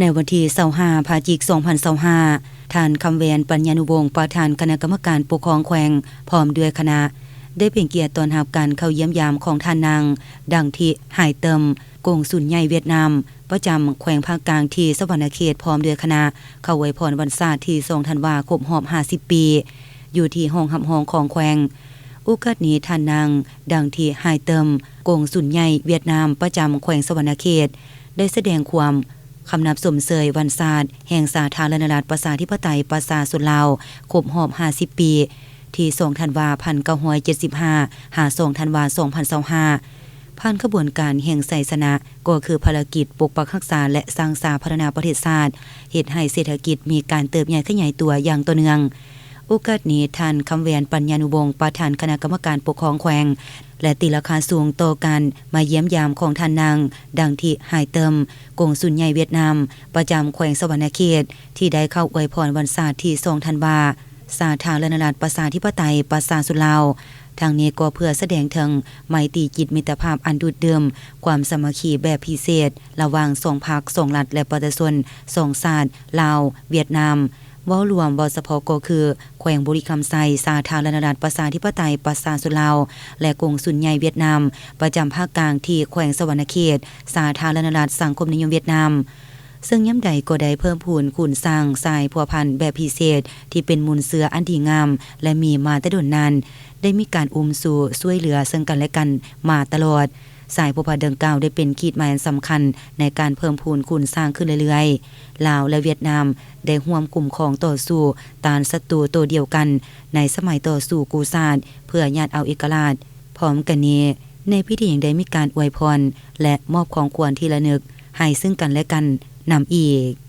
ໃນວັນທີຊາວຫ້າ ພະຈິກ ສອງພັນຊາວຫ້າ ທ່ານ ຄຳແຫວນ ປັນຍານຸວົງ ປະທານຄະນະກຳມະການປົກຄອງແຂວງ ພ້ອມດ້ວຍຄະນະ ໄດ້ເປັນກຽດຕ້ອນຮັບການເຂົ້າຢ້ຽມຢາມຂອງທ່ານນາງ ດັງທິ ຫາຍເຕີມ ກົງສຸນໃຫຍ່ຫວຽດນາມ ປະຈຳແຂວງພາກກາງທີ່ສະຫວັນນະເຂດ ພ້ອມດ້ວຍຄະນະ ເຂົ້າອວຍພອນວັນຊາດທີສອງທັນວາ ຄົບຮອບຫ້າສິບປີ ຢູ່ທີ່ຫ້ອງຮັບຮອງຂອງແຂວງ. ໂອກາດນີ້ ທ່ານນາງ ດັງທິ ຫາຍເຕີມ ກົງສຸນໃຫຍ່ຫວຽດນາມ ປະຈຳແຂວງສະຫວັນນະເຂດ ໄດ້ສະແດງຄວາມຄຳນັບຊົມເຊີຍວັນຊາດແຫ່ງສາທາລະນະລັດ ປະຊາທິປະໄຕ ປະຊາຊົນລາວ ຄົບຮອບຫ້າສິບປີ ທີສອງທັນວາ ພັນເກົ້າຮ້ອຍເຈັດສິບຫ້າ ຫາ ສອງທັນວາ ສອງພັນຊາວຫ້າ ຜ່ານຂະບວນການແຫ່ງໄຊຊະນະ ກໍຄືພາລະກິດປົກປັກຮັກສາ ແລະ ສ້າງສາພັດທະນາປະເທດຊາດ ເຮັດໃຫ້ເສດຖະກິດມີການເຕີບໃຫຍ່ຂະຫຍາຍຕົວຢ່າງຕໍ່ເນື່ອງ. ໂອກາດນີ້ ທ່ານ ຄຳແຫວນ ປັນຍານຸວົງ ປະທານຄະນະກຳມະການປົກຄອງແຂວງ ແລະ ຕີລາຄາສູງຕໍ່ການມາຢ້ຽມຢາມຂອງທ່ານນາງ ດັງທິ ຫາຍເຕີມ ກົງສຸນໃຫຍ່ຫວຽດນາມ ປະຈຳແຂວງສະຫວັນນະເຂດ ທີ່ໄດ້ເຂົ້າອວຍພອນວັນຊາດທີສອງທັນວາ ສາທາລະນະລັດ ປະຊາທິປະໄຕ ປະຊາຊົນລາວ. ທັງນີ້ກໍເພື່ອສະແດງເຖິງໄມຕີຈິດມິດຕະພາບອັນດູດດື່ມ, ຄວາມສາມັກຄີແບບພິເສດ ລະຫວ່າງສອງພັກ, ສອງລັດ ແລະ ປະຊາຊົນສອງຊາດ ລາວ-ຫວຽດນາມ. ເວົ້າລວມ, ເວົ້າສະເພາະກໍຄື ແຂວງບໍລິຄຳໄຊ ສາທາລະນະລັດ ປະຊາທິປະໄຕ ປະຊາຊົນລາວ ແລະ ກົງສຸນໃຫຍ່ຫວຽດນາມ ປະຈຳພາກກາງທີ່ແຂວງສະຫວັນນະເຂດ ສາທາລະນະລັດ ສັງຄົມນິຍົມຫວຽດນາມ. ເຊິ່ງຍາມໃດກໍໄດ້ເພີ່ມພູນຄູນສ້າງສາຍພົວພັນແບບພິເສດ ທີ່ເປັນມູນເຊື້ອອັນດີງາມ ແລະ ມີມາແຕ່ດົນນານ, ໄດ້ມີການອຸ້ມຊູຊ່ວຍເຫຼືອເຊິ່ງກັນແລະກັນມາຕະຫຼອດ. ສາຍພົວພັນດັ່ງກ່າວໄດ້ເປັນຂີດໝາຍອັນສຳຄັນໃນການເພີ່ມພູນຄູນສ້າງຂຶ້ນເລື້ອຍໆ. ລາວ ແລະ ຫວຽດນາມໄດ້ຮ່ວມຄຸ້ມຄອງຕໍ່ສູ້ຕ້ານສັດຕູໂຕດຽວກັນໃນສະໄໝຕໍ່ສູ້ກູ້ຊາດ ເພື່ອຍາດເອົາເອກະລາດ. ພ້ອມກັນນີ້, ໃນພິທີຍັງໄດ້ມີການອວຍພອນ ແລະ ມອບຂອງຂວັນທີ່ລະນຶກໃຫ້ເຊິ່ງກັນແລະກັນນຳອີກ.